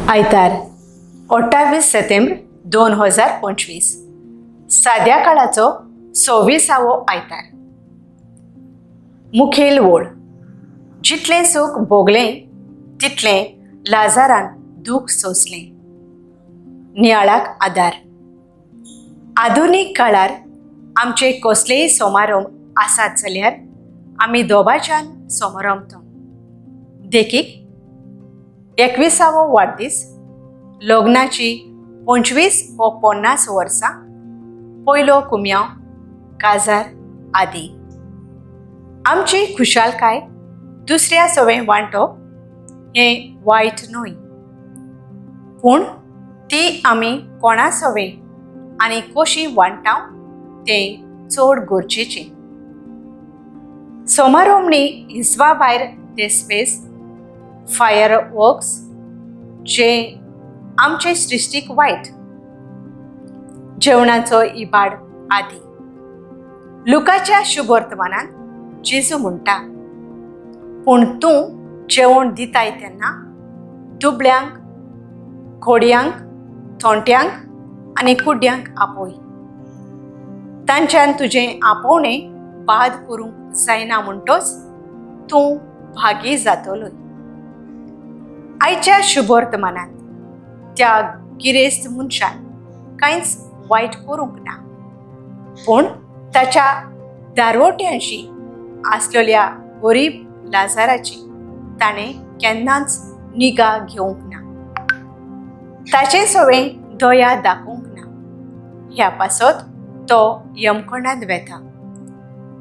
आयतार 28 सप्टेंबर 2025 साद्या काळाचो 26वो आयतार। मुखेल वोळ जितलें सूख भोगलें तितलें लाजारान दूख सोंसलें। नियाळाक आदार। आधुनीक काळार आमचे कसलेय समारंभ आसात जाल्यार आमी दोबाच्यान समारंभता। देखीक 21वो वाडदीस, लग्नाची 25 व 50 वर्सां, पयलो कुम्यांव, काजार आदी। आमची खुशालकाय दुसऱ्या सवें वांटप हें वायट न्हय, पूण ती आमी कोणा सवें आनी कशी वांटाव तें चड गरजेचें। समारंभणी हिसबा भायर देसपेस, फायर वर्क्स जे आमचे सृश्टीक वायट, जेवणाचो इबाड आदी। लुकाच्या शुभवर्तमानान जेजू म्हणटा, पूण तूं जेवण दिताय तेन्ना दुबळ्यांक, घोडयांक, थोंट्यांक आनी कुड्यांक आपोय। तांच्यान तुजें आपोवणें बाद करूंक जायना म्हणटोच तूं भागी जातलोय। आयच्या शुभवर्तमानांत त्या गिरेस्त मनशान कांयच वायट करूंक ना, पूण ताच्या दारवट्यांशी आसलेल्या गरीब लाजाराची ताणें केन्नाच निगा घेवंक ना, ताचे सवें दया दाखोवंक ना। ह्या पासत तो यमकोणांत वेता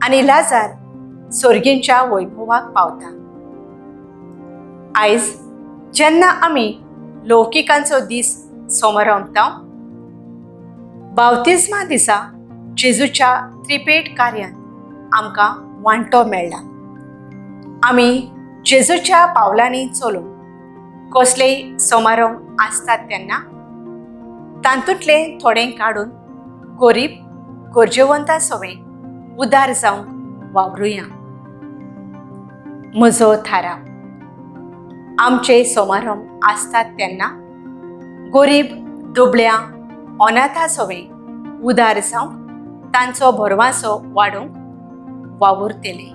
आनी लाजार सोर्गींच्या वैभवाक पावता। आयज जेन्ना आमी लौकिकांचो दीस समारंभता, बावतिज्मा दिसा जेजूच्या त्रिपेट कार्यांत आमकां वांटो मेळ्ळा। आमी जेजूच्या पावलांनी चलून कसलेय समारंभ आसतात तेन्ना तातूंतलें थोडें काडून गरीब गरजेवंता सवें उदार जावंक वावरुया। म्हजो थाराव, आमचे समारंभ आसतात तेन्ना गरीब, दुबळ्या, अनाथा सवें उदार जावंक तांचो भरवासो वाडोवंक वावुरतले।